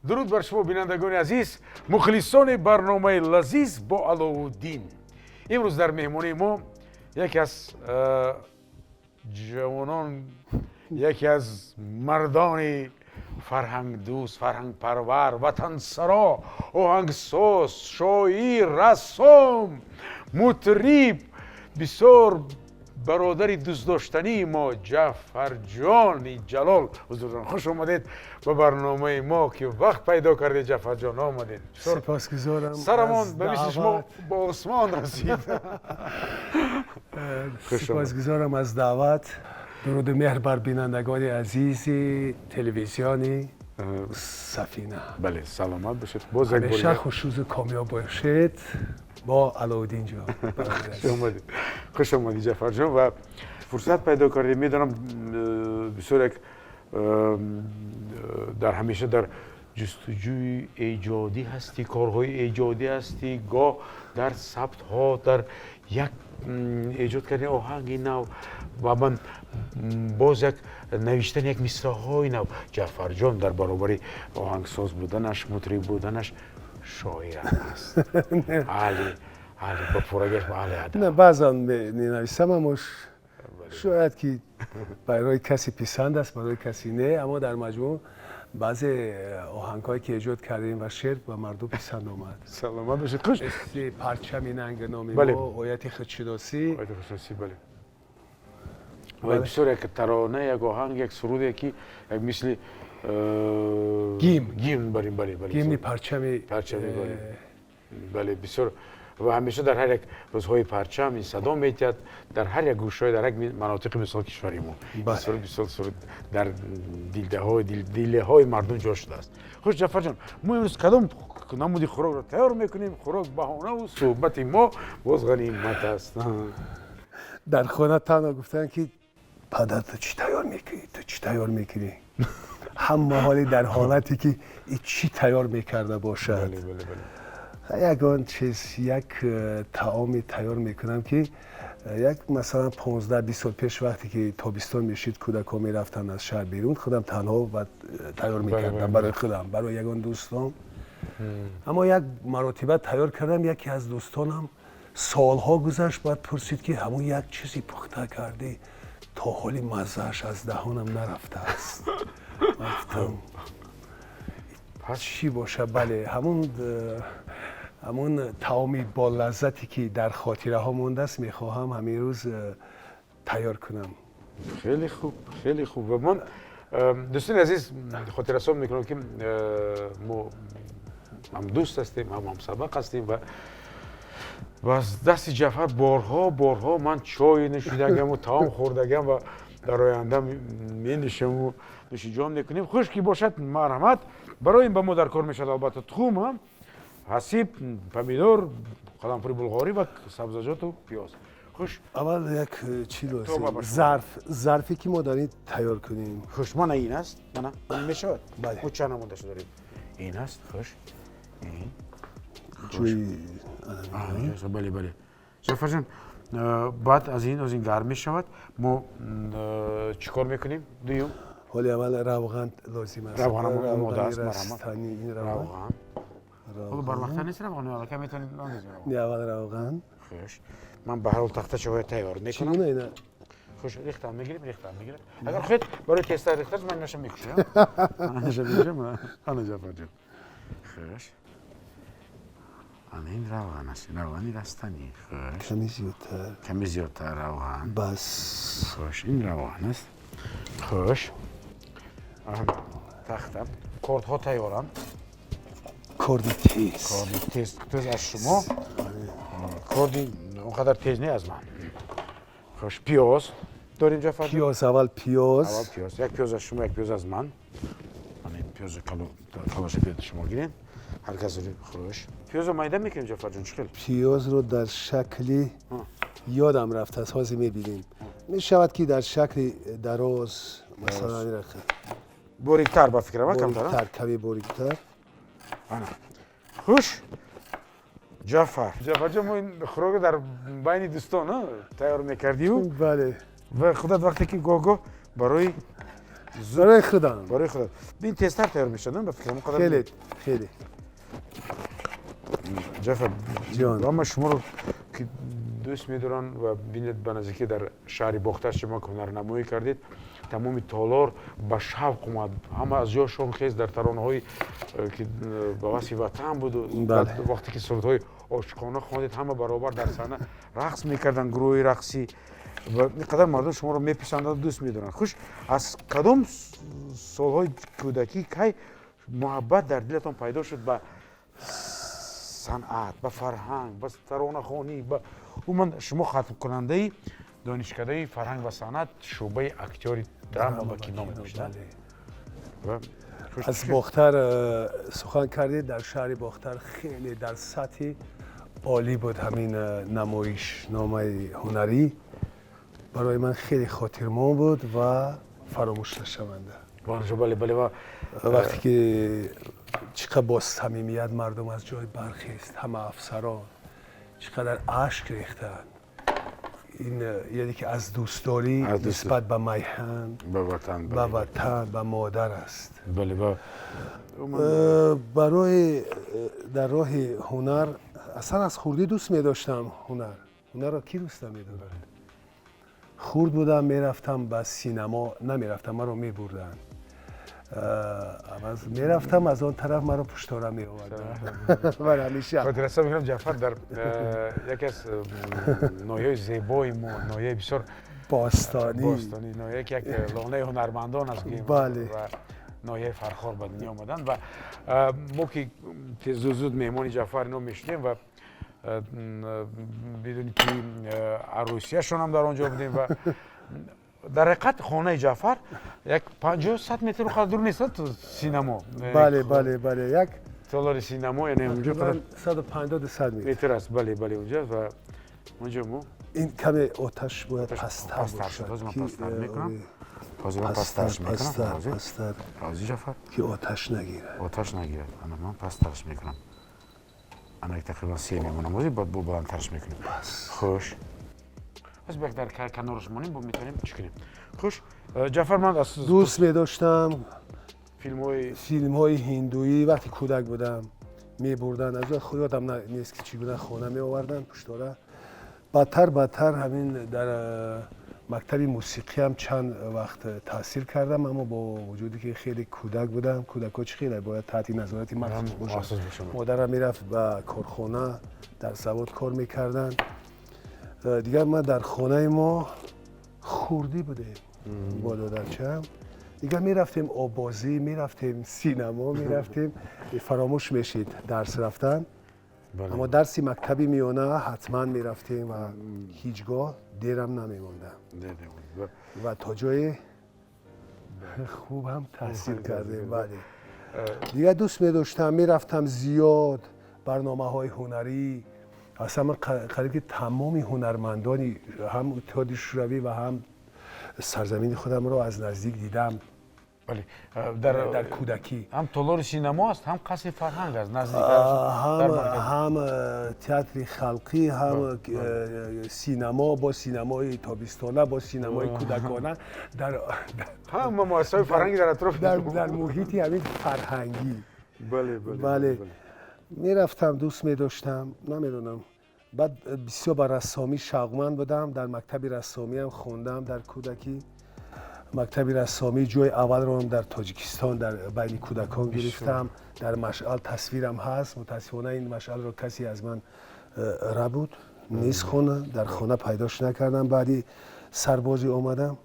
Дуруд бар шумо, бинандагони азиз, мухлисони барномаи лазиз бо Аловуддин. Имрӯз дар меҳмонии мо яке аз ҷавонон, яке аз мардони фарҳангдӯст, фарҳангпарвар, ватансаро, оҳангсоз, шоир, рассом, мутриб, бисёр бародари дӯстдоштании мо Ҷаъфарҷони Ҷалол ҳузур доранд. Хуш омадед ба барномаи мо, ки вақт пайдо кардед, Ҷаъфарҷон, омадед. Сипосгузорам. Сарамон ба мисли шумо ба осмон расид. Сипосгузорам аз даъват. Дуруду меҳр бар бинандагони азизи телевизиони Сафина. Бале, саломат бошед. Боз як ҳамеша хушрӯзу комёб бошед бо Алоуддин ҷон. Хуш омадед, хуш омадед, Ҷаъфарҷон, ва фурсат пайдо кардед. Медонам, бисёр як дар ҳамеша дар ҷустуҷӯи эҷодӣ ҳастӣ, корҳои эҷодӣ ҳастӣ, гоҳ дар сабтҳо, дар як эҷод кардани оҳанги нав ва ман боз як навиштани як мисраҳои нав. Ҷаъфарҷон дар баробари оҳангсоз буданаш, мутриб буданаш, шоирам аст. Али али ба пурагаш ба али адаб. Не, баъзан менависам, аммо шояд ки барои касе писанд аст, барои касе не, аммо дар маҷмӯъ баъзе оҳангҳое ки эҷод кардем ва шеър ба мардум писанд омад. Саломат бошед, хуш. Мисли парчами нанг номи мо, ояти худшиносӣ. Ояти худшиносӣ, бале. Ва бисёр як тарона, як оҳанг, як суруде ки як мисли гимн. Гимн, бале, бале, бале. Гимни парчами. Парчами, бале, бале, бисёр ва ҳамеша дар ҳар як рӯзҳои парчам ин садо метиҳад дар ҳар як гӯшаи, дар як манотиқи, мисол, кишвари мо. Бисёр, бисёр суруд дар дилдаҳои дилҳои мардум ҷо шудааст. Хуш, Ҷаъфарҷон, мо имрӯз кадом намуди хӯрокро тайёр мекунем? Хӯрок баҳонаву суҳбати мо боз ғанимат аст. Дар хона танҳо гуфтанд, ки падар, ту чӣ тайёр мекунӣ, ту чӣ тайёр мекунӣ? Ҳама ҳоле дар ҳолате ки и чӣ тайёр мекарда бошад. Ягон чиз, як таоме тайёр мекунам, ки як, масалан, 15-20 сол пеш, вақте ки тобистон мешид, кӯдакҳо мерафтанд аз шаҳр берун, худам танҳо тайёр мекардам барои худам, барои ягон дӯстон. Аммо як маротиба тайёр кардам, яке аз дӯстонам солҳо гузашт, баъд пурсид, ки ҳамон як чизи пухта кардӣ, то ҳоли маззааш аз даҳонам нарафтааст. Гуфтам, чӣ боша? Бале, ҳамон таоми болаззате ки дар хотираҳо мондааст, мехоҳам ҳамин рӯз тайёр кунам. Хеле хуб, хеле хуб. Ва ман, дӯстони азиз, хотиррасон мекунам, ки мо ҳам дӯст ҳастем, ҳам ҳамсабақ ҳастем ва аз дасти Ҷаъфар борҳо, борҳо ман чой нӯшидагаму таом хӯрдагам ва дар оянда менӯшаму нӯшиҷон мекунем. Хуш ки бошад, марҳамат. Барои ин ба мо дар кор мешавад, албатта, тухм, ҳасиб, помидор, қаламфури булғорӣ ва сабзаҷоту пиёз. Хуш. Аввал як чӣ лозим? Зарф, зарфе ки мо дар ин тайёр кунем. Хуш, мана ин аст, мана ин мешавад. Бале. Мо чанд намудаша дорем. Ин аст, хуш. Ҷои Бале, бале, Ҷаъфарҷон, баъд аз ин гарм мешавад, мо чӣ кор мекунем дуюм? Ҳоли аввал равған лозим аст. Равғанам омода аст, марҳамат. Ин равған. Равған ҳоло барвақта нест, равған аллакай метавонед андозем. Не, аввал равған. Хуш, ман ба ҳар ҳол тахтачаҳоя тайёр мекунам. Чӣ гуна ина? Хуш, рехтам мегирем, рехтам мегирем. Агар хоҳед, барои тезтар рехташ ман инаша мекушам, инаша мекушам. Ана, Ҷаъфарҷон, хуш, ана ин равған аст, равғани растанӣ. Хуш. Ками зиёдтар. Ками зиёдтар равған. Бас. Хуш, ин равған аст. Хуш, тахта, кордҳо тайёранд. Корди тез. Корди тез, тез аз шумо, корди он қадар тез не аз ман. Хуш, пиёз дорем, Ҷаъфар? Пиёз, аввал пиёз. Аввал пиёз. Як пиёз аз шумо, як пиёз аз ман. Ман ин пиёзи калоша биёд, шумо гирен, ҳар кас. Хуш, пиёзо майда мекунем, Ҷаъфарҷон, чӣ хел? Пиёзро дар шакли, ёдам рафтааст, ҳозир мебинем, мешавад ки дар шакли дароз, масалан, ин рақам. Бориктар, ба фикрам, камтар. Бориктар, каме бориктар. Ана, хуш, Ҷаъфар, Ҷаъфарҷон, мо ин хӯрокро дар байни дӯстон тайёр мекардию Бале. ва худат вақте ки гоҳ-гоҳ барои Барои худам. Барои худат. Ин тезтар тайёр мешавад, ба фикрам. Хеле, хеле. Ҷафар ҷон. Ама шуморо ки дӯст медоранд ва бинед, ба наздикӣ дар шаҳри Бохтар шумо ҳунарнамоӣ кардед, тамоми толор ба шавқ омад, ҳама аз ҷошон хез дар таронаҳои ки ба васфи ватан буду. Вақте ки сурудҳои ошиқона хондед, ҳама баробар дар саҳна рақс мекарданд, гурӯҳи рақсӣ, ва ин қадар мардум шуморо меписанданд, дӯст медоранд. Хуш, аз кадом солҳои кӯдакӣ, кай муҳаббат дар дилатон пайдо шуд ба санъат, ба фарҳанг, ба таронахонӣ, ба умуман? Шумо хатмкунандаи донишкадаи фарҳанг ва санъат, шӯъбаи актёри драма ва кино мебошед. Аз Бохтар сухан кардед. Дар шаҳри Бохтар хеле дар сатҳи олӣ буд ҳамин намоишномаи ҳунарӣ. Барои ман хеле хотирмон буд ва фаромӯш нашаванда. Бале, ва Вақте ки чӣ қадр бо самимият мардум аз ҷой бархест, ҳама афсарон чӣ қадар ашк рехтанд, ин яъне ки аз дӯстдорӣ нисбат ба майҳан, ба ватан, ба ватан, ба модар аст. Бале, ва Барои дар роҳи ҳунар аслан аз хурдӣ дӯст медоштам ҳунар. Ҳунарро кӣ дӯст намедорад? Хурд будам, мерафтам ба синамо, намерафтам, маро мебурданд. Мерафтам, аз он тараф маро пуштора меоварданд бар ҳамеша. Хотиррасо мекунам, Ҷафар, дар яке аз ноҳияҳои зебои мо, ноҳияи бисёр бостонӣ, бостонӣ, ноҳияе ки як лонаи ҳунармандон аст, бале, ва ноҳияи Фархор ба дунё омаданд. Ва мо ки зуд зуд меҳмони Ҷафар ино мешудем ва бидуни ки арӯсияшонам дар он ҷо будем, ва дар ҳақиқат хонаи Ҷафар як 50-100 метр қадр дур нест синамо. Бале, як толори синамо, яъне онҷо 150, 200 метр метр аст. Бале, онҷо ва онҷо мо Ин каме оташ бояд пасттар. Пасттар шуд. Ҳозир ман пасттар мекунам, ҳозир ман пасттарш мекунам. Пасттар. Ҳозир, Ҷафар. Ки оташ нагирад. Оташ нагирад. Ана, ман пасттарш мекунам. Ана, тақрибан се мемонам. Ҳозир бо баландтарш мекунем. Хуш, ҳозир як дар канораш монем, бо метавонем чӣ кунем. Хуш, Ҷафар, ман аз Дӯст медоштам филмҳои филмҳои ҳиндуӣ. Вақте кӯдак будам, мебурданд, аз ёдам нест ки чӣ гуна, хона меоварданд пуштора. Баъдтар баъдтар ҳамин дар мактаби мусиқиам чанд вақт таҳсил кардам, аммо бо вуҷуде ки хеле кӯдак будам, кӯдакҳо чӣ хеле бояд таҳти назорати махсус бошанд. Модарам мерафт ба корхона, дар завод кор мекарданд. Дигар ман дар хонаи мо хурдӣ будем бо додарчаам, дигар мерафтем оббозӣ, мерафтем синамо, мерафтем, фаромӯш мешид дарс рафтан. Аммо дарси мактаби миёна ҳатман мерафтем ва ҳеҷ гоҳ дерам намемондам ва то ҷое хуб ҳам таҳсил кардем. Бале, дигар дӯст медоштам, мерафтам зиёд барномаҳои ҳунарӣ. Аслан ман қариб ки тамоми ҳунармандони ҳам Иттиҳоди Шӯравӣ ва ҳам сарзамини худамро аз наздик дидам. Бале. Дар кӯдакӣ. Ҳам толори синамо аст, ҳам қасри фарҳанг аст наздик. Ҳам театри халқӣ, ҳам синамо, бо синамои тобистона, бо синамои кӯдакона дар ҳама муассисаҳои фарҳангӣ дар атроф. Дар муҳити ҳамин фарҳангӣ. Бале. Бале, мерафтам, дӯст медоштам, намедонам. Баъд бисёр ба рассомӣ шавқманд будам. Дар мактаби рассомиам хондам дар кӯдакӣ. Мактаби рассомӣ ҷои аввалро дар Тоҷикистон дар байни кӯдакон гирифтам. Дар машъал тасвирам ҳаст. Мутаассифона, ин машъалро касе аз ман рабуд, нест хона, дар хона пайдош накардам. Баъди сарбозӣ омадам,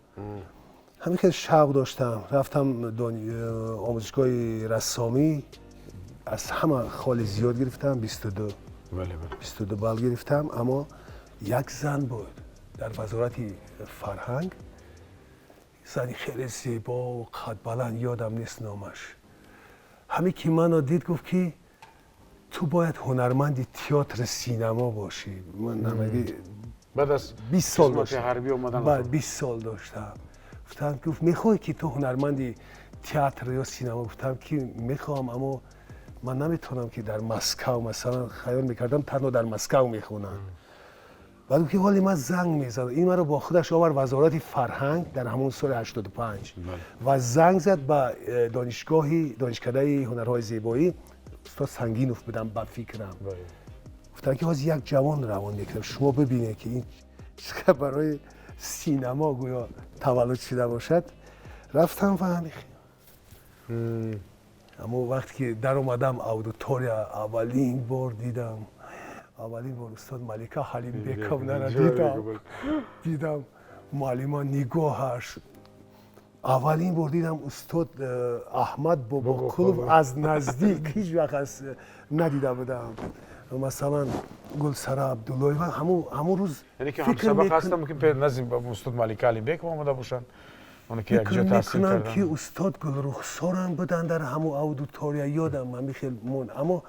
ҳамин хел шавқ доштам, рафтам омӯзишгоҳи рассомӣ, аз ҳама холи зиёд гирифтам, 22, 22 балл гирифтам. Аммо як зан буд дар Вазорати фарҳанг, зани хеле зебо, қадбаланд, ёдам нест номаш. Ҳамин ки маро дид, гуфт ки ту бояд ҳунарманди театри синамо бошӣ. Ман намаги баъд аз 20 сол хизмати ҳарбӣ омадан. Бале, 20 сол доштам. Гуфтам, гуфт: «Мехоҳӣ ки ту ҳунарманди театр ё синамо?» Гуфтам ки мехоҳам, аммо ман наметавонам ки дар Москав, масалан, хаёл мекардам, танҳо дар Москав мехонанд. Баъд гуфт ки ҳоли ман занг мезанам. Ин маро бо худаш овард Вазорати фарҳанг дар ҳамон соли 85 ва занг зад ба донишгоҳи донишкадаи ҳунарҳои зебоӣ. Устод Сангинов будам ба фикрам. Гуфтанд ки ҳозир як ҷавон равон мекунам, шумо бибинед ки ин чӣ барои синема гӯё таваллуд шуда бошад. Рафтам ва аммо вақте ки даромадам аудитория, аввалин бор дидам, аввалин бор устод Малика Ҳалимбековнаро дидам. Дидам муаллима нигоҳаш, аввалин бор дидам устод Аҳмад Бобоқулов аз наздик, ҳеҷ вақт аз надида будам. Масалан, Гулсара Абдуллоева ҳамун рӯз. Яъне ки ҳамсабақ ҳастам, мумкин назди устод Малика Ҳалимбекова омада бошанд, оне ки якҷо таҳсил карданд, ки устод Гулрухсорам буданд дар ҳамун аудитория, ёдам ҳамин хел монд. Аммо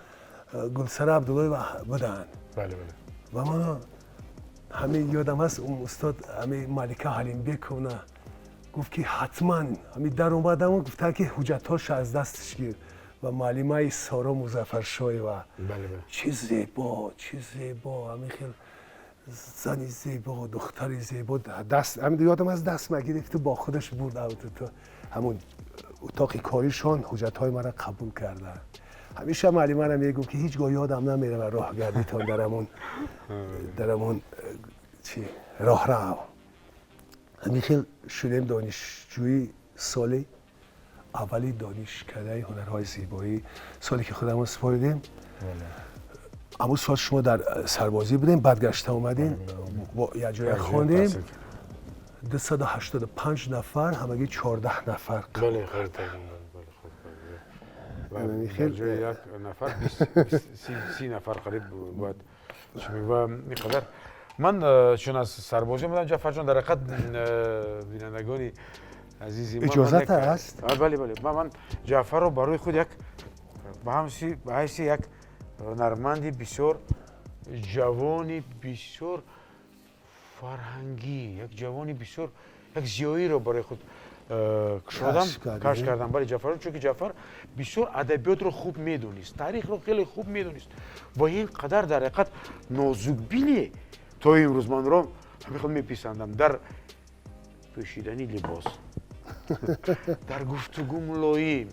Гулсара Абдуллоева буданд. Ва ман ҳамин ёдам ҳаст, устод ҳамин Малика Ҳалимбековна гуфт ки ҳатман ҳамин даромадаму гуфтанд ки ҳуҷҷатҳоша аз дасташ гир. Ва муаллимаи Соро Музаффаршоева, чӣ зебо, чӣ зебо, ҳамин хел зани зебо, духтари зебо, даст ҳамин ёдам аз даст ма гирифту бо худаш бурд ҳамун утоқи коришон, ҳуҷҷатҳои маро қабул карданд. Ҳамеша муаллимаро мегӯм ки ҳеҷ гоҳ ёдам намерава роҳгардитон дар ҳамон чи роҳрав. Ҳамин хел шудем донишҷӯи соли аввали донишкадаи ҳунарҳои зебоӣ, соле ки худамон супоридем. Ҳамун сол шумо дар сарбозӣ будем, баъд гашта омадем, якҷоя хондем. 285 нафар, ҳамагӣ 14 нафар. Ҷои як нафар 30 нафар қариб бояд. Ва ин қадар ман чун аз сарбозӣ омадам, Ҷафарҷон, дар ҳақиқат, бинандагони азизи, иҷозат аст? Бале, ман Ҷафарро барои худ як ба ҳайси як ҳунарманди бисёр ҷавони, бисёр фарҳангӣ, як ҷавони бисёр як зиёиро барои худ кушодам, кашф кардам. Бале, Ҷафар, чунки Ҷафар бисёр адабиётро хуб медонист, таърихро хеле хуб медонист ва ин қадар дар ҳақиқат нозукбине то имрӯз манро ҳамин хел меписандам дар пӯшидани либос, дар гуфтугӯ мулоим,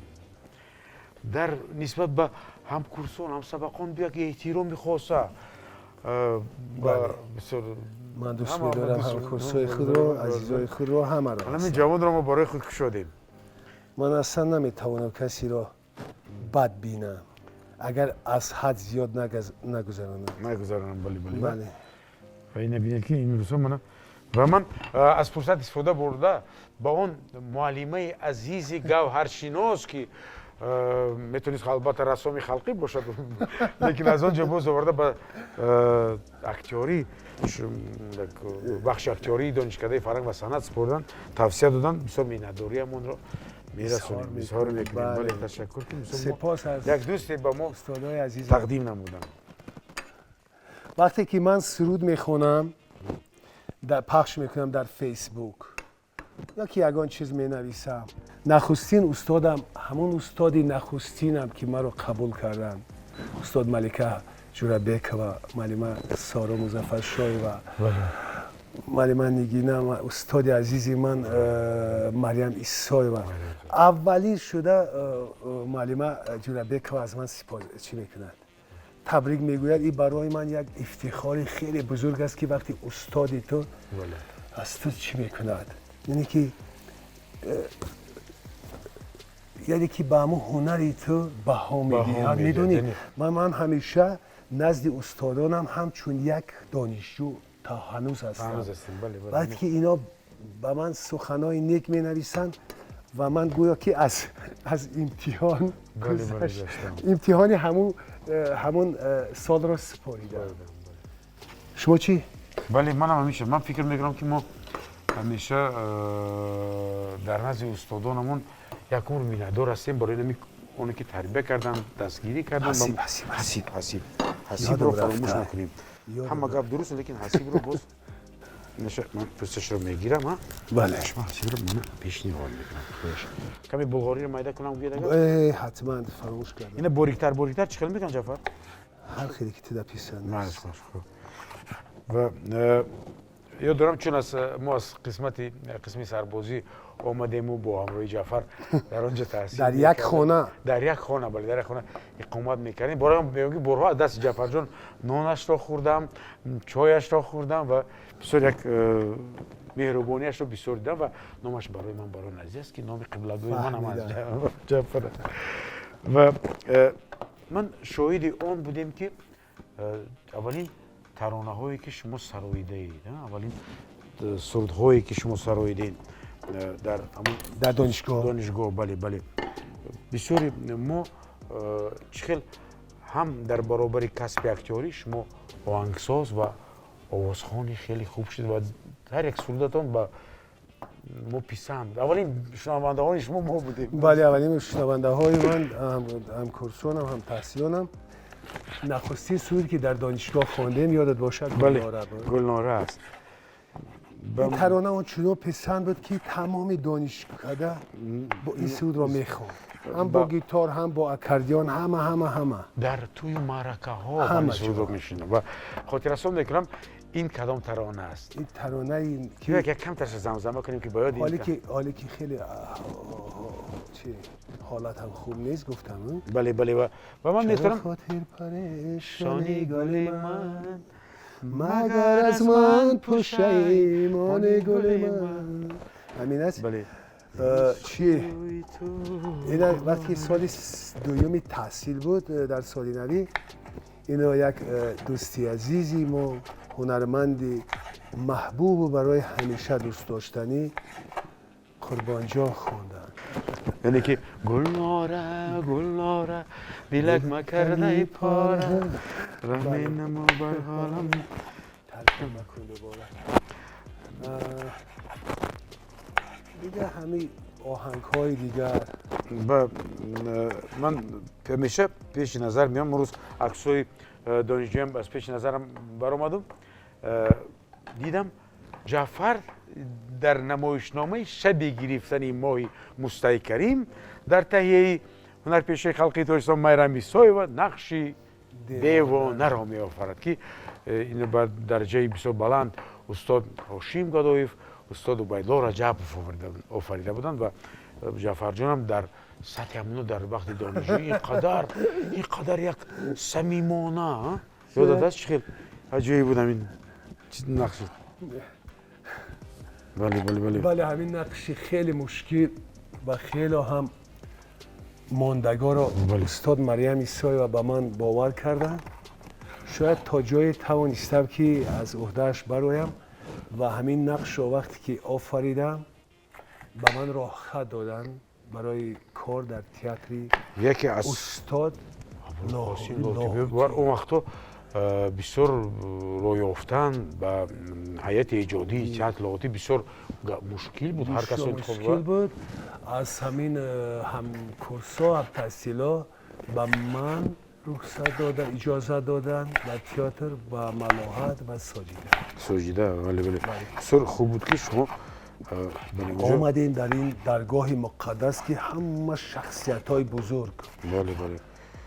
дар нисбат ба ҳамкурсон, ҳамсабақон як эҳтироми хоса. Бисёр Ман дӯст медорам ҳамкурсҳои худро, азизои худро, ҳамаро. Ҳамин ҷавонро мо барои худ кушодем. Ман аслан наметавонам касеро бад бинам, агар аз ҳад зиёд нагузаронам. Нагузаронам, бале. Бале. Ва ина бинед, ки имрӯзҳо мана ва ман аз фурсат истифода бурда ба он муаллимаи азизи гавҳаршинос, ки метавонист албатта рассоми халқӣ бошад, лекин аз он ҷо боз оварда ба актёрӣ, бахши актёрии донишкадаи фарҳанг ва санъат супордан, тавсия додан, бисёр миннатдориамонро мерасонем, изҳор мекунем. Бале, ташаккур, ки сипос аз як дӯсте ба мо устодои азиз тақдим намуданд. Вақте ки ман суруд мехонам, пахш мекунам дар Фейсбук ё ки ягон чиз менависам, нахустин устодам, ҳамон устоди нахустинам, ки маро қабул карданд, устод Малика Ҷурабекова, муаллима Соро Музаффаршоева, муаллима Нигина, устоди азизи ман Марьям Исоева. Аввалин шуда муаллима Ҷурабекова аз ман чӣ мекунад, табрик мегӯяд. Ин барои ман як ифтихори хеле бузург аст, ки вақте устоди ту аз ту чӣ мекунад, яъне ки ба ҳамун ҳунари ту баҳо медиҳад. Медонӣ, ман ҳамеша назди устодонам ҳамчун як донишҷӯ то ҳанӯз ҳастам. Вақте ки ино ба ман суханои нек менависанд ва ман гӯё ки аз имтиҳон, имтиҳони ҳамун солро супоридам. Шумо чӣ? Бале, манам ҳамеша ман фикр мекунам, ки мо ҳамеша дар назди устодонамон як умр миннатдор ҳастем барои нами оне ки тарбия кардан, дастгирӣ кардан. Ҳасиб, ҳасиб, ҳасибро фаромӯш накунем. Ҳама гап дуруст, лекин ҳасибро боз ман пӯсташро мегирам. Бале. Ҳасибро ман пешниҳод мекунам. Каме булғориро майда кунам, гӯяд агар. Ҳатман, фаромӯш кардам. Ина бориктар, бориктар чӣ хел мекунам, Ҷафар? Ҳар хеле ки туда писанд. Ва ёд дорам, чун аз мо аз қисми сарбозӣ омадему бо ҳамроҳи Ҷаъфар дар он ҷо таҳсил Дар як хона. Дар як хона, бале, дар як хона иқомат мекардем. Борҳо мегӯям, ки борҳо аз дасти Ҷаъфарҷон нонашро хӯрдам, чояшро хӯрдам ва бисёр як меҳрубониашро бисёр дидам ва номаш барои ман барои наздик аст, ки номи қиблагӯи манам аз Ҷаъфар. Ва ман шоҳиди он будем, ки аввалин таронаҳое, ки шумо сароидаед, аввалин сурудҳое, ки шумо сароидед дар ҳамон Дар донишгоҳ. Донишгоҳ, бале. Бисёри мо чӣ хел ҳам дар баробари касби актёрӣ шумо оҳангсоз ва овозхони хеле хуб шуд ва ҳар як сурудатон ба мо писанд. Аввалин шунавандаҳои шумо мо будем. Бале, аввалин шунавандаҳои ман, ҳамкурсонам, ҳамтаҳсилонам. Нахустин суруд, ки дар донишгоҳ хондем, ёдат бошад, «Гулнора» буд. «Гулнора» аст. Ин тарона он чунон писанд буд, ки тамоми донишкада бо ин сурудро мехонд, ҳам бо гитар, ҳам бо аккордеон, ҳама, ҳама, ҳама. Дар тӯю маъракаҳо сурудро мешунидам ва хотиррасон мекунам, ин кадом тарона аст? Ин таронаи Як камтарша замзама кунем, ки ба ёди ҳоле ки хеле чи ҳолатам хуб нест, гуфтам. Бале, ва ман метавонам Хотир парешони, гули ман, магар аз ман пушаймони, гули ман? Ҳамин аст. Бале. Чи ина, вақте ки соли дуюми таҳсил буд, дар соли навӣ, ино як дӯсти азизи мо, ҳунарманди маҳбубу барои ҳамеша дӯстдоштанӣ, Қурбонҷон хонданд. Яъне ки «Гулнора, Гулнора, дилак макардаи пора, раҳме намо бар ҳолам». Талқин макун дубора. Дигар ҳамин оҳангҳои дигар. Ба ман ҳамеша пеши назар меом. Имрӯз аксҳои донишҷӯям аз пеши назарам баромаду дидам, Ҷаъфар дар намоишномаи «Шаби гирифтани моҳи Мустаи Карим» дар таҳияи ҳунарпешаи халқи Тоҷикистон Майрам Исоева нақши девонаро меофарад, ки ин ба дараҷаи бисёр баланд устод Ҳошим Гадоев, устод Убайдулло Раҷабов офарида буданд ва Ҷаъфарҷонам дар сатҳи ҳамоно дар вақти донишҷӯӣ ин қадар як самимона. Ёдат аст, чӣ хел аҷоиб буд ҳамин нақш? Бале. Бале, ҳамин нақши хеле мушкил ва хеле ҳам мондагоро устод Марьям Исоева ба ман бовар карданд. Шояд то ҷое тавонистам, ки аз уҳдааш бароям ва ҳамин нақшро вақте ки офаридам, ба ман роҳхат доданд барои кор дар театри Яке аз устод. Он вақто бисёр роҳ ёфтан ба ҳайати эҷодии театр Лоҳутӣ бисёр мушкил буд, ҳар кас Мушкил буд. Аз ҳамин ҳамкурсо, ҳамтаҳсило ба ман рухсат додан, иҷозат доданд дар театр ба Малоҳат ва Соҷида. Соҷида, бале, бисёр хуб буд, ки шумо Омадем дар ин даргоҳи муқаддас, ки ҳама шахсиятҳои бузург. бале бале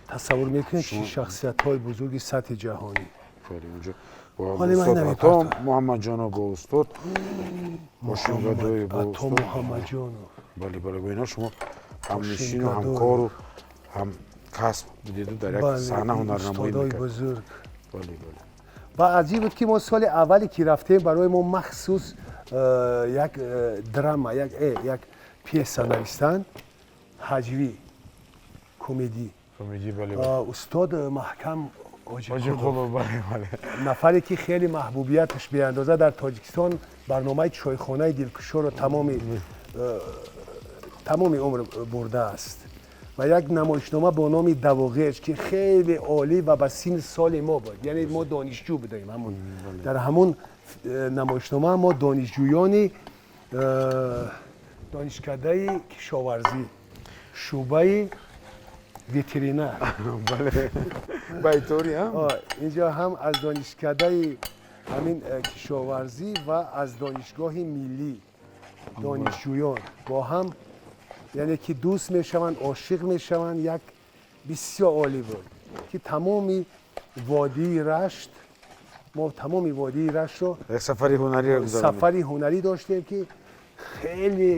Тасаввур мекунед, чи шахсиятҳои бузурги сатҳи ҷаҳонӣ. Ато Муҳаммадҷонов, бо устод Ҳошим Гадоев, бо Ато Муҳаммадҷонов. Бале, бо ино шумо ҳамнишину, ҳамкору ҳамкасб будеду дар як саҳна ҳунарнамоӣ Устодои бузург. Бале. Ва аҷиб буд, ки мо соли аввале ки рафтем, барои мо махсус як драма, як пьеса навистанд, ҳаҷвӣ, комедӣ. Комедӣ, бале. Устод Маҳкам Ҳоҷиқулов, бале. Нафаре ки хеле маҳбубияташ беандоза дар Тоҷикистон, барномаи «Чойхонаи дилкушоро» тамоми умр бурдааст ва як намоишнома бо номи «Давоғеҷ», ки хеле олӣ ва ба синни соли мо буд, яъне мо донишҷӯ будаем ҳамун, дар ҳамун намоишнома мо донишҷӯёни донишкадаи кишоварзӣ, шӯъбаи ветеринар. Байторӣ. Инҷо ҳам аз донишкадаи ҳамин кишоварзӣ ва аз донишгоҳи миллӣ донишҷӯён бо ҳам, яъне ки дӯст мешаванд, ошиқ мешаванд. Як бисёр олӣ буд, ки тамоми водии Рашт Мо тамоми водии Раштро як сафари ҳунарӣ гузаронидем. Сафари ҳунарӣ доштем, ки хеле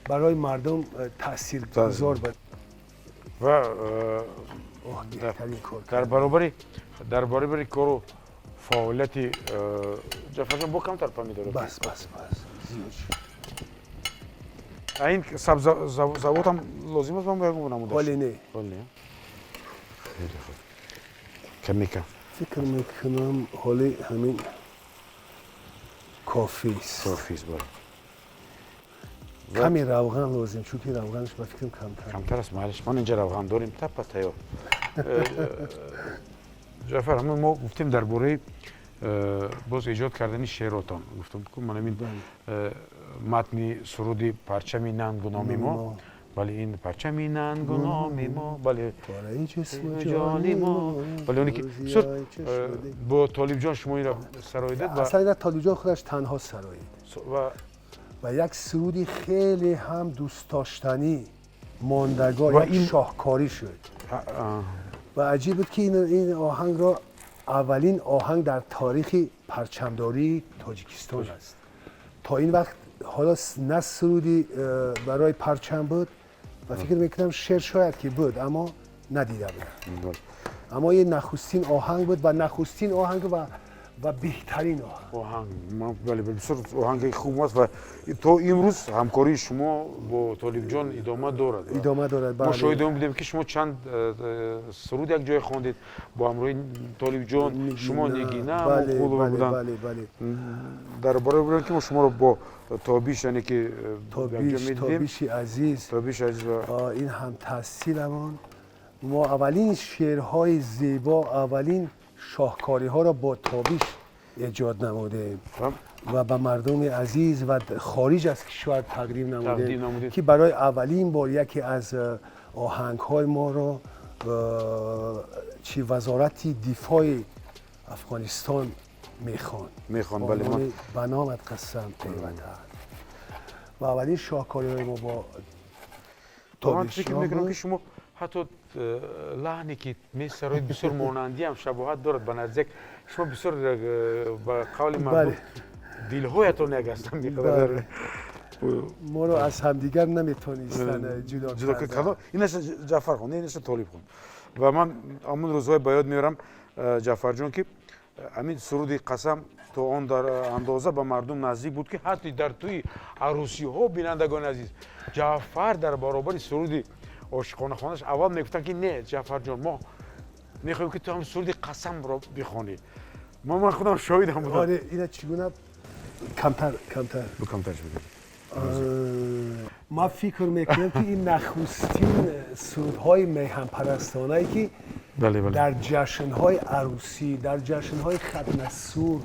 барои мардум таъсиргузор буд. Ва Оҳ, беҳтарин кор. Дар баробари кору фаъолияти Ҷафарҷон, бо камтар помидор. Бас, бас, бас, зиёд шуд. Ин сабзавотам лозим аст, ман ягон намуда? Ҳоле не. Ҳоле не, хеле хуб, каме кам. Фикр мекунам, ҳоле ҳамин кофист. Кофист, бале. Ками равған лозим, чунки равғанаш, ба фикрам, камтар. Камтар аст, майлиш, ман инҷа равған дорем, тапа тайёр. Ҷафар, ҳамин мо гуфтем дар бораи боз эҷод кардани шеъротон, гуфтам, ку ман ҳамин матни суруди «Парчами нангу номи мо», бале, ин «Парчами нангу номи мо», бале, пораи ҷисму ҷони мо, бале, оне ки бисёр бо Толибҷон шумо инро сароидед ва Аслан ина Толибҷон худаш танҳо сароид. Ва Ва як суруди хеле ҳам дӯстдоштанӣ, мондагор, Ва як шоҳкорӣ шуд. Ва аҷиб буд, ки ин оҳангро аввалин оҳанг дар таърихи парчамдории Тоҷикистон аст. То ин вақт ҳоло на суруди барои парчам буд ва фикр мекунам, шеър шояд ки буд, аммо надида будам. Аммо ин нахустин оҳанг буд ва нахустин оҳанг ва беҳтарин оҳанг. Оҳанг, бале, бисёр оҳанги хуб аст ва то имрӯз ҳамкории шумо бо Толибҷон идома дорад. Идома дорад. Мо шоҳиди он будем, ки шумо чанд суруд як ҷое хондед бо ҳамроҳи Толибҷон, шумо, Нигина Муқулова буданд. Дар бораи будем, ки мо шуморо бо Тобиш, яъне ки Тобиши азиз. Тобиши азиз. Ин ҳамтаҳсиламон, мо аввалин шеърҳои зебо, аввалин шоҳкориҳоро бо Тобиш эҷод намудем ва ба мардуми азиз ва хориҷ аз кишвар тақдим намудем, ки барои аввалин бор яке аз оҳангҳои моро чи Вазорати дифои Афғонистон мехонд. Мехонд, бале. «Ба номат қасам, эй ватан». Ва аввалин шоҳкориҳои мо бо Ман фикр мекунам, ки шумо ҳатто лаҳне ки месароид, бисёр монандиам шабоҳат дорад ба наздик. Шумо бисёр ба қавли мардум дилҳоятон як ҳастанд. Моро аз ҳамдигар наметонистанд ҷудо кард. Инаша Ҷафар хон, инаша Толиб хон. Ва ман ҳамон рӯзҳое ба ёд меорам, Ҷафарҷон, ки ҳамин суруди «Қасам» то он дар андоза ба мардум наздик буд, ки ҳатто дар тӯи арӯсиҳо, бинандагони азиз, Ҷафар дар баробари суруди ошиқона хонаш аввал мегуфтанд, ки не, Ҷафарҷон, мо мехоҳем, ки ту ҳам суруди «Қасамро» бихонӣ. Ман худам шоҳидам будам. Ина чӣ гуна камтар, камтар. Камтар. Ман фикр мекунам, ки ин нахустин сурудҳои меҳанпарастонае, ки дар ҷашнҳои арӯсӣ, дар ҷашнҳои хатнасур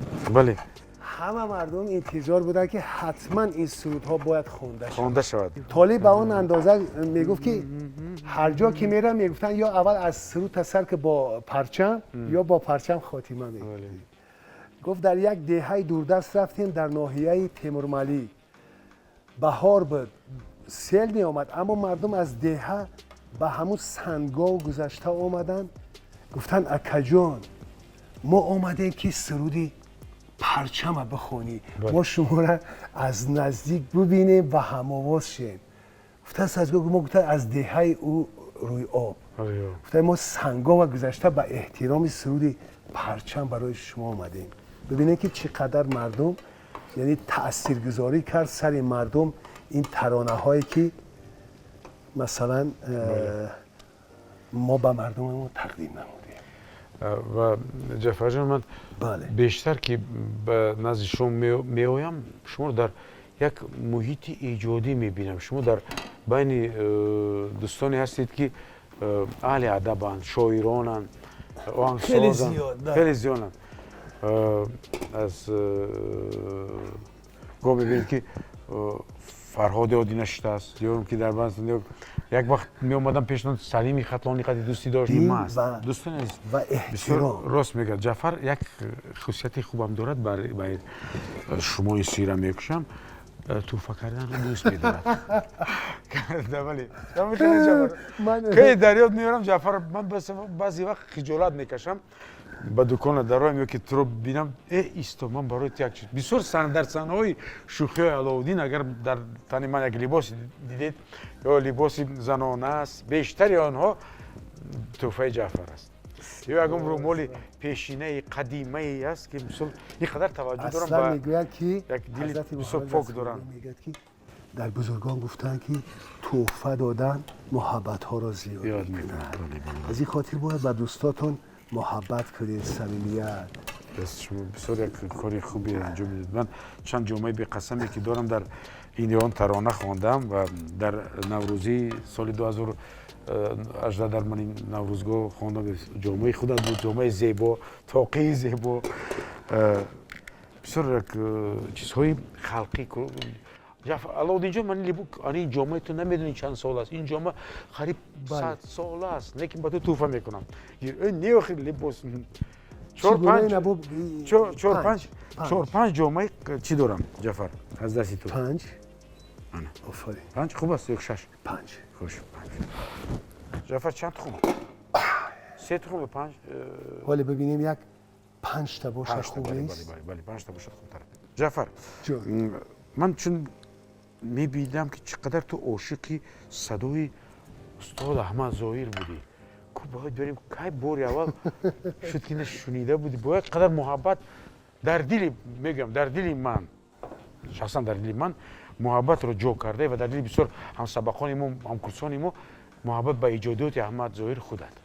ҳама мардум интизор буданд, ки ҳатман ин сурудҳо бояд хонда шавад. Хонда шавад. Толиб ба он андоза мегуфт, ки ҳар ҷо ки мерам, мегуфтанд, ё аввал аз суруд тасар ки бо парчам, ё бо парчам хотима мекунӣ. Гуфт, дар як деҳаи дурдаст рафтем, дар ноҳияи Темурмалӣ, баҳор буд, сел меомад, аммо мардум аз деҳа ба ҳамун сангов гузашта омаданд, гуфтанд: «Акаҷон, мо омадем, ки суруди парчама бихонӣ, мо шуморо аз наздик бубинем ва ҳамовоз шем». Гуфтааст, аз мо, гуфта, аз деҳаи ӯ рӯи об, гуфта, мо сангова гузашта ба эҳтироми суруди парчам барои шумо омадем. Бибинед, ки чӣ қадар мардум, яъне таъсиргузорӣ кард сари мардум ин таронаҳое, ки масалан мо ба мардумамон тақдим намудем. Ва Ҷафарҷон, ман бештар ки ба назди шумо меоям, шуморо дар як муҳити эҷодӣ мебинам. Шумо дар байни дӯстоне ҳастед, ки аҳли адабанд, шоиронанд, оҳангсозанд, хеле зиёданд. Аз гоҳ мебинед, ки Фарҳоди Одина шудааст, ёрм, ки дар баъз як вақт меомадам пешнон, Салими Хатлони қади дӯстӣ дошт. Дӯстони азиз, бисёр рост мегӯяд Ҷафар. Як хусусияти хубам дорад, ба шумо ин сира мекушам, тӯҳфа карданро дӯст медорад. Бале, ки дар ёд меорам, Ҷафар, ман баъзе вақт хиҷолат мекашам. Ба дукона дароям ё ки туро бинам, исто, ман барои ту як чиз. Бисёр дар саҳнаҳои шӯхиҳои Алоуддин, агар дар тани ман як либос дидед ё либоси занона аст, бештари онҳо тӯҳфаи Ҷаъфар аст. Ё ягон румоли пешинаи қадимае аст, ки мисол ин қадар таваҷҷӯҳ дорам. Аслан мегӯяд, ки як дили бисёр пок дорам. Мегӯяд, ки дар бузургон гуфтанд, ки тӯҳфа додан муҳаббатҳоро зиёд мекунад. Аз ин хотир бояд ба дӯстотон муҳаббат кунед, самимият. Шумо бисёр як кори хубе анҷом медиҳед. Ман чанд ҷомаи беқасаме, ки дорам, дар ин ё он тарона хондам ва дар Наврӯзии соли 2018 дар мани Наврӯзгоҳ хондам. Ҷомаи худат буд, ҷомаи зебо, тоқии зебо, бисёр як чизҳои халқӣ. Алоуддинҷон, ман ин ҷомаи ту намедонӣ чанд сол аст. Ин ҷома қариб 100 сол аст, лекин ба ту тӯҳфа мекунам. Не, охир либос чор панҷ ҷомаи чӣ дорам, Ҷафар, аз дасти ту. Панҷ. Панҷ хуб аст ё шаш? Панҷ. Хуш, панҷ. Ҷафар, чанд тухм? Се тухм ё панҷ? Ҳоле бибинем, як панҷта бошад, хуб нест? Бале, панҷта бошад, хубтар. Ҷафар, ман чун мебинам, ки чӣ қадар ту ошиқи садои устод Аҳмад Зоҳир будӣ, ку бояд берем, кай бори аввал шуд, ки шунида будӣ, бо як қадар муҳаббат дар дили, мегӯям, дар дили ман шахсан, дар дили ман муҳаббатро ҷо карда ва дар дили бисёр ҳамсабақони мо, ҳамкурсони мо муҳаббат ба иҷодиёти Аҳмад Зоҳир худат.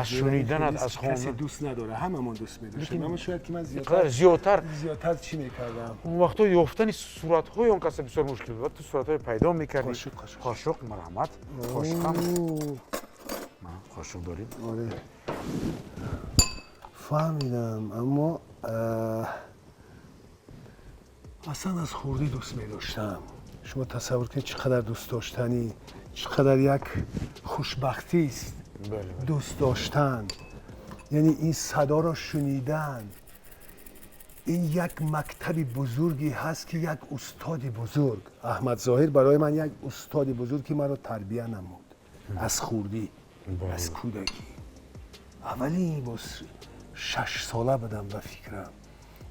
Аз шуниданат, аз касе дӯст надора, ҳамамон дӯст медоштем, аммо шояд ки ман зиёдтар. Зиёдтар чӣ мекардам. Он вақтҳо ёфтани суратҳои он каса бисёр мушкил буд, ту суратҳое пайдо мекардӣ. Қошуқ, марҳамат, қошуқам, қошуқ дорем. Оре, фаҳмидам, аммо аслан аз хурдӣ дӯст медоштам. Шумо тасаввур кунед, чӣ қадар дӯст доштанӣ, чӣ қадар як хушбахтист дӯст доштан, яъне ин садоро шунидан. Ин як мактаби бузурге ҳаст, ки як устоди бузург, Аҳмад Зоҳир, барои ман як устоди бузург, ки маро тарбия намуд аз хурдӣ, аз кӯдакӣ. Аввалин боз 6 сола будам, ба фикрам,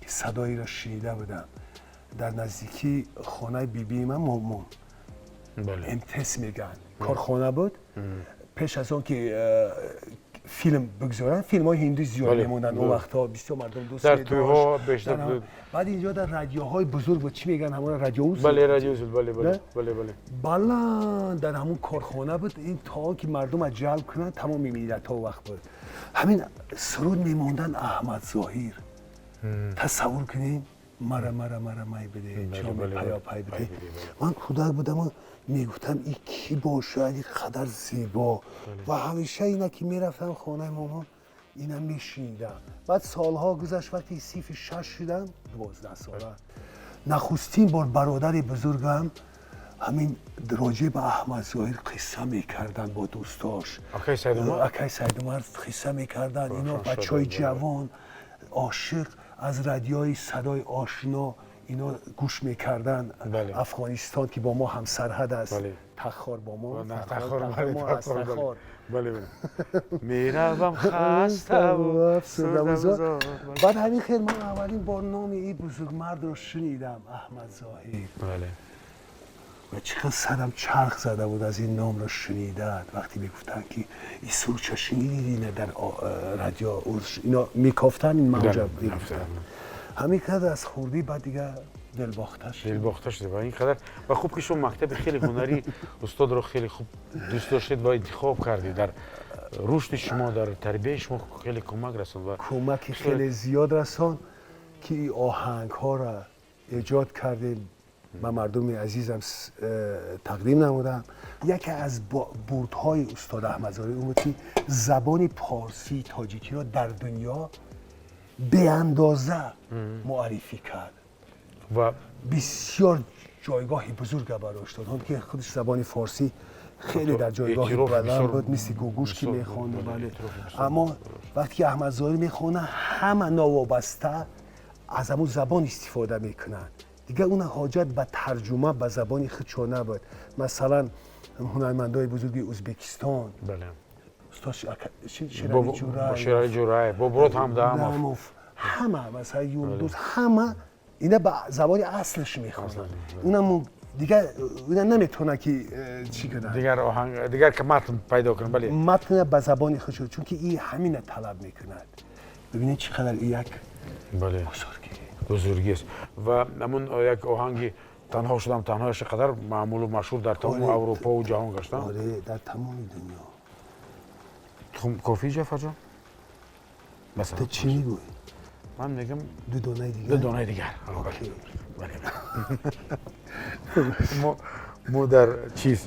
ки садоеро шунида будам дар наздикии хонаи бибии ман, момон, МТС мегӯянд, корхона буд. Пеш аз он ки филм бигзоранд, филмҳои ҳиндӣ зиёд мемонданд он вақтҳо, бисёр мардум дӯст. Дар тӯйҳо. Баъд инҷо дар радиоҳои бузург буд, чӣ мегӯянд, ҳамон радиоузел. Бале, радиоузел, бале, бале, бале. Баланд дар ҳамон корхона буд. Ин то он ки мардума ҷалб кунанд, тамоми миллатҳо вақт буд, ҳамин суруд мемонданд, Аҳмад Зоҳир. Тасаввур кунед: «Мара, мара, мара май биде, ҷоми паёпай биде». Ман кӯдак будаму мегуфтам: «Ин кӣ бошад, ин қадар зебо?» Ва ҳамеша ина ки мерафтам хонаи момон, ина мешунидам. Баъд солҳо гузашт, вақте синфи шаш шудам, 12 сола, нахустин бор бародари бузургам ҳамин роҷеъ ба Аҳмад Зоҳир қисса мекарданд бо дӯстош. Акай Сайдумар қисса мекарданд. Ино бачаҳои ҷавон, ошиқ, аз радиои «Садои ошно» ино гӯш мекарданд. Афғонистон, ки бо мо ҳамсарҳад аст, Тахор бо мо. Меравам хаставу. Баъд ҳамин хел ман аввалин бор номи ин бузургмардро шунидам, Аҳмад Зоҳир, ва чӣ қадр сарам чарх зада буд аз ин номро шунидан. Вақте мегуфтанд, ки ин сурудча шунидӣ, ина дар радио ино мекофтанд, ин мавҷа мегуфтанд. Ҳамин қадр аз хурдӣ, баъд дига дилбохта шуд. Дилбохта шуда. Ва ин қадар ва хуб, ки шумо мактаби хеле ҳунарӣ устодро хеле хуб дӯст доштед ва интихоб кардед. Дар рушди шумо, дар тарбияи шумо хеле кӯмак расонд ва Кӯмаки хеле зиёд расон, ки ин оҳангҳоро эҷод кардем, ба мардуми азизам тақдим намудам. Яке аз бурдҳои устод Аҳмадзоҳир он буд, ки забони порсии тоҷикиро дар дунё беандоза муаррифӣ кард ва бисёр ҷойгоҳи бузурга барош дод, он ки худаш забони форсӣ хеле дар ҷойгоҳи баланд буд, мисли Гугуш, ки мехонд, бале. Аммо вақте ки Аҳмадзоҳир мехонад, ҳама новобаста аз ҳамун забон истифода мекунанд. Дигар уна ҳоҷат ба тарҷума ба забони худшон набуд. Масалан, ҳунармандои бузурги Ӯзбекистон. Устод Шерали Ҷураев, Шерали Ҷураев, Бобурод Ҳамдамов, ҳама, масалан Юлдуз, ҳама ина ба забони аслаш мехонанд. Унам дигар уна наметавонад ки чӣ кунад, дигар оҳанг, дигар ки матн пайдо кунад. Бале, матн ба забони худш, чунки и ҳамина талаб мекунад. Бибинед, чӣ қадар як бузургӣ аст. Ва ҳамун як оҳанги «Танҳо шудам танҳояш» қадар маъмулу машҳур дар тамоми Аврупову ҷаҳон гаштан. Оре, дар тамоми дунё. Тухм кофӣ, Ҷафарҷон? Ту чӣ мегӯӣ? Ман мегам, ду донаи дигар. Ду донаи дигар. Мо дар чиз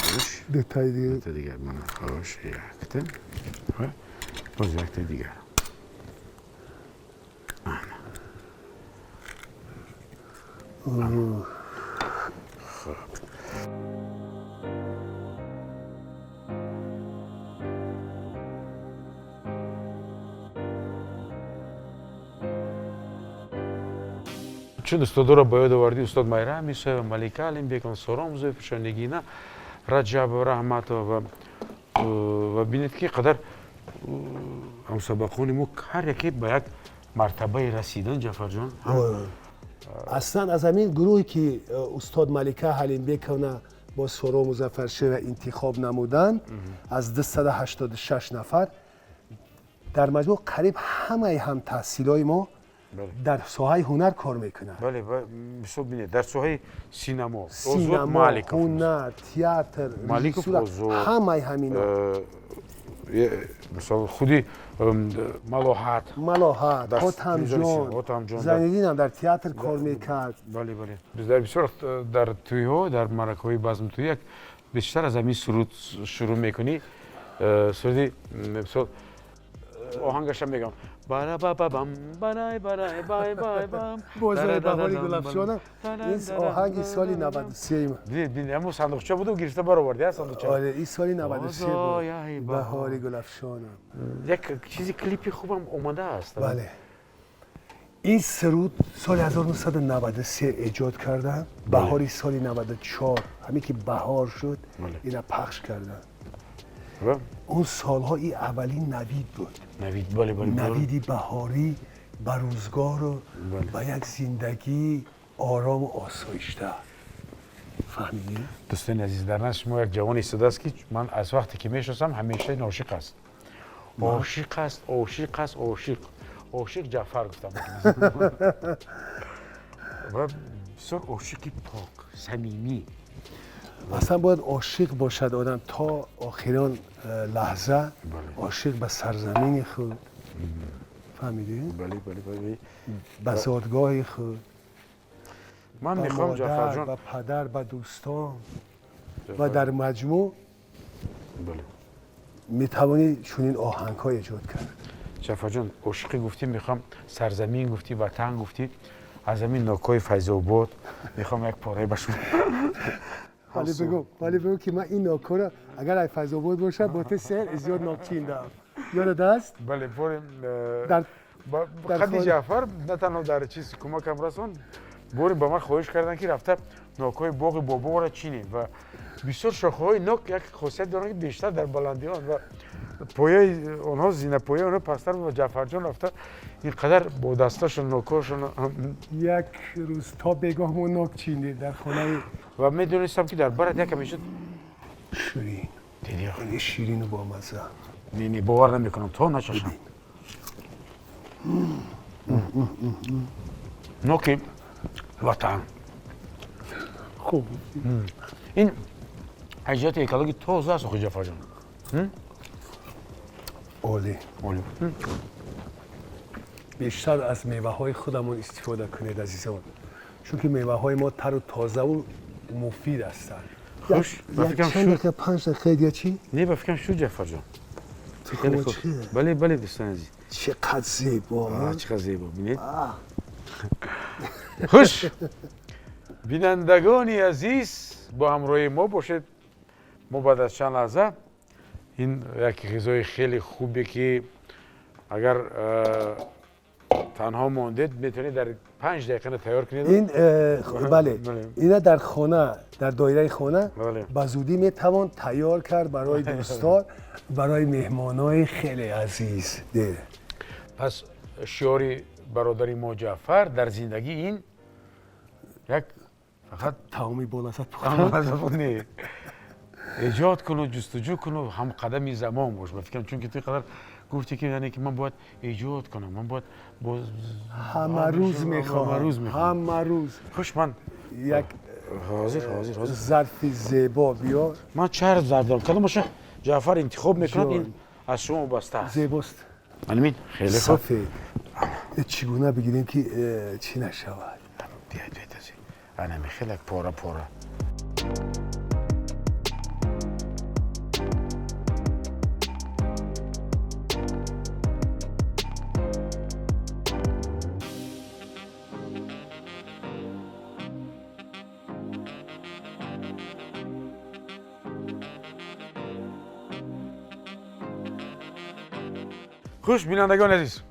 хуш, дутаи дигар. Дута дигар. Мана, хуш, якта, боз якта дигар. Хуб. Чун устодоро ба ёд овардӣ, устод Майрам Исоева, Малика Алимбекова, Сором Зуфиша, Нигина Раҷабова, Раҳматова, ва бинед, ки қадар ҳамсабақони мо ҳар яке ба як мартабае расидан, Ҷафарҷон. Аслан аз ҳамин гурӯҳе ки устод Малика Ҳалимбековна бо Соро Музаффаршева интихоб намуданд, аз 286 нафар дар маҷмӯъ қариб ҳамаи ҳамтаҳсилои мо дар соҳаи ҳунар кор мекунанд. Бале, мисол бинед, дар соҳаи синамо синамо, ҳунар, театр, Маликов, ҳамаи ҳамино. Мисол, худи Малоҳат. Малоҳат, Ҳотамҷон, Зайниддинам дар театр кор мекард. Бале, бале, дар бисёр дар тӯйҳо, дар маъракаҳои базмтӯй як бештар аз ҳамин суруд шурӯъ мекунӣ. Суруди, мисол, оҳангаша мегам: барабабабам, барай барай бай бай бам. Бозори баҳори гулафшонам. Ин оҳанги соли 93. Бинед, бинед, ҳамун сандуқча буду, гирифта бароварди, сандуқча. Оре, ин соли 93 буд. Баҳори гулафшонам. Як чизи клипи хубам омадааст. Бале, ин суруд соли 1993 эҷод кардам. Баҳори соли 94, ҳамин ки баҳор шуд, ина пахш кардам. Он солҳо ин аввалин навид буд. Навид, бале, бале. Навиди баҳорӣ ба рӯзгору ба як зиндагии орому осоишта, фаҳмидӣ? Дӯстони азиз, дар назди шумо як ҷавон истодааст, ки ман аз вақте ки мешиносам, ҳамеша ношиқ аст, ошиқ аст, ошиқ аст, ошиқ, ошиқ Ҷафар гуфтам, ва бисёр ошиқи пок, самимӣ. Аслан бояд ошиқ бошад одам то охирон лаҳза, ошиқ ба сарзамини худ, фаҳмидӣ? Бале, бале, бале. Ба зодгоҳи худ. Ман мехоҳам, Ҷафарҷон, ба падар, ба дӯстон, ва дар маҷмӯъ метавонӣ чунин оҳангҳо эҷод кард. Ҷафарҷон, ошиқӣ гуфтӣ, мехоҳам, сарзамин гуфтӣ, ватан гуфтӣ, аз ҳамин нокҳои Файзобод мехоҳам як пораи ба шумо. Вале бигӯ, вале бигӯ, ки ман ин нокҳоро, агар ай Файзобод бошад, бо ту сер зиёд нок чиндам, ёдат аст? Бале, борем хади Ҷафар на танҳо дар чиз кӯмакам расон, боре ба ман хоҳиш карданд, ки рафта нокҳои боғи боборо чинем. Ва бисёр шохаҳои нок як хосият доранд, ки бештар дар баландиҳоанд ва пояи онҳо, зинапояи онҳо пасттар. Ва Ҷафарҷон рафта ин қадар бо дасташон нокҳошон Як рӯз то бегоҳ мо нок чиндем дар хонаи Ва медонистам, ки дар барат якам мешуд. Ширин. Дидӣ? Ширину бомазза. Не, не, бовар намекунам то начашам. Ноки ватан. Хуб. Ин аз ҷиҳати экологӣ тоза аст, охи, Ҷафарҷон. Олӣ. Олӣ. Бештар аз меваҳои худамон истифода кунед, азизон, чунки меваҳои мо тару тозаву муфид ҳастанд. Хуш, ба фикрам, чанд шуд. дақиқа, 5 дақиқа дига чӣ? Не, ба фикрам, шуд, Ҷафарҷон. Хеле хуб. Бале, бале, дӯстони азиз. Чӣ қадр зебо! Чӣ қадр зебо, бинед. Хуш, бинандагони азиз, бо ҳамроҳии мо бошед. Мо баъд аз чанд лаҳза ин як ғизои хеле хубе, ки агар Танҳо мондед, метавонед дар 5 дақиқа тайёр кунед. Ин бале, ина дар хона, дар доираи хона ба зудӣ метавон тайёр кард барои дӯстон, барои меҳмонои хеле азиз. Пас шиори бародари мо Ҷаъфар дар зиндагӣ ин як фақат таоми болаззат пухтан. Эҷод куну, ҷустуҷӯ куну, ҳамқадами замон бош. Ба фикрам, чунки ту қадар гуфтӣ ки яъне ки ман бояд эҷод кунам, ман бояд ҳама рӯз мехоҳам, ҳама рӯз. Хуш, ман як ҳозир ҳозир ҳозир зарфи зебо биёр. Ман чанд зарф дорам, кадомаша Ҷаъфар интихоб мекунад, ин аз шумо вобаста аст. Зебост. Манмин хеле хуб. Сафед. Чӣ гуна бигирем ки чӣ нашавад? Биёед, биёед, ана мехел як пора пора. Хуш, бинандагони азиз,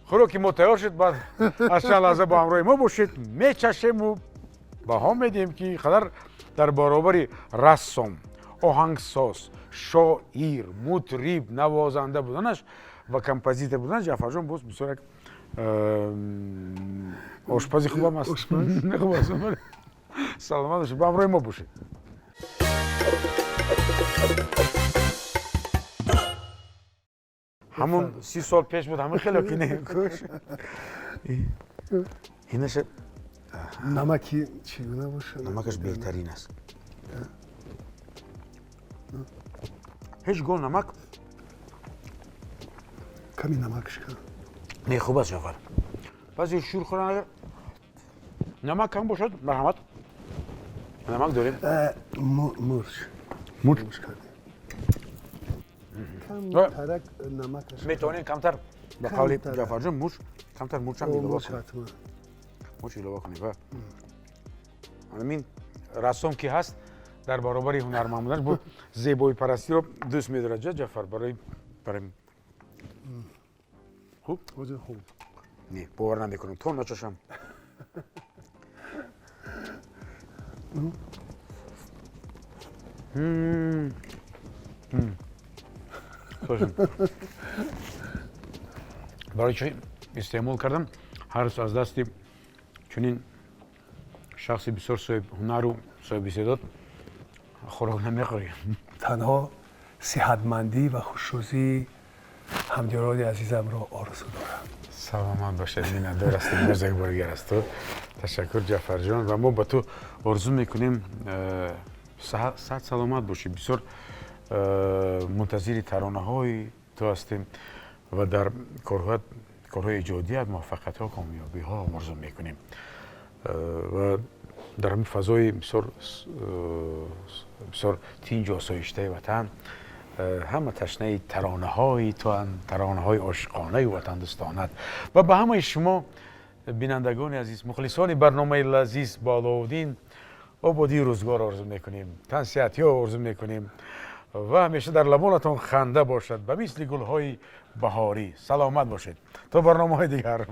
хӯроки мо тайёр шуд. Баъд аз чанд лаҳза бо ҳамроҳи мо бошед, мечашему баҳо медиҳем ки қадар дар баробари рассом, оҳангсоз, шоир, мутриб, навозанда буданаш ва композитор буданаш Ҷаъфарҷон боз бисёр як ошпази хубам аст. Хуб аст. Саломат бошед, бо ҳамроҳи мо бошед. Ҳамун 30 сол пеш буд, ҳамин хеле ки не куш. Инаша намаки чӣ гуна бошад? Намакаш беҳтарин аст. Ҳеҷ гоҳ намак ками намакш кам. Не, хуб аст, Ҷаъфар. Баъзе шӯр хӯран, агар намак кам бошад, марҳамат. Намак дорем. Мурч. Мурч. Камтарак намакаш. Метавонем камтар, ба қавли Ҷаъфарҷон, мурч, камтар мурчам илова кунем. Мурч илова кунем. Ва ҳамин рассом ки ҳаст, дар баробари ҳунарманд буданаш бо зебоипарастиро дӯст медорад. Ҷаъфар, барои хуб? Хуб. Не, бовар намекунам, то начашам. Барои чӣ истеъмол кардам? Ҳар рӯз аз дасти чунин шахси бисёр соҳиб ҳунару соҳиби истеъдод хӯрок намехӯрӣ. Танҳо сиҳатмандӣ ва хушрӯзии ҳамдиёрони азизамро орзу дорам. Саломат бошед, миннатдор ҳастем боз як бори дигар аз ту. Ташаккур, Ҷаъфарҷон, ва мо ба ту орзу мекунем саҳат саломат бошӣ. Бисёр мунтазири таронаҳои ту ҳастем ва дар корҳои эҷодият муваффақиятҳо, комёбиҳо орзу мекунем. Ва дар ҳамин фазои бисёр бисёр тинҷу осоиштаи ватан ҳама ташнаи таронаҳои туанд, таронаҳои ошиқонаю ватандӯстонат. Ва ба ҳамаи шумо бинандагони азиз, мухлисони барномаи лазиз бо Алоуддин, ободии рӯзгор орзу мекунем, тансиҳатиҳо орзу мекунем ва ҳамеша дар лабонатон ханда бошад ба мисли гулҳои баҳорӣ. Саломат бошед то барномаҳои дигар.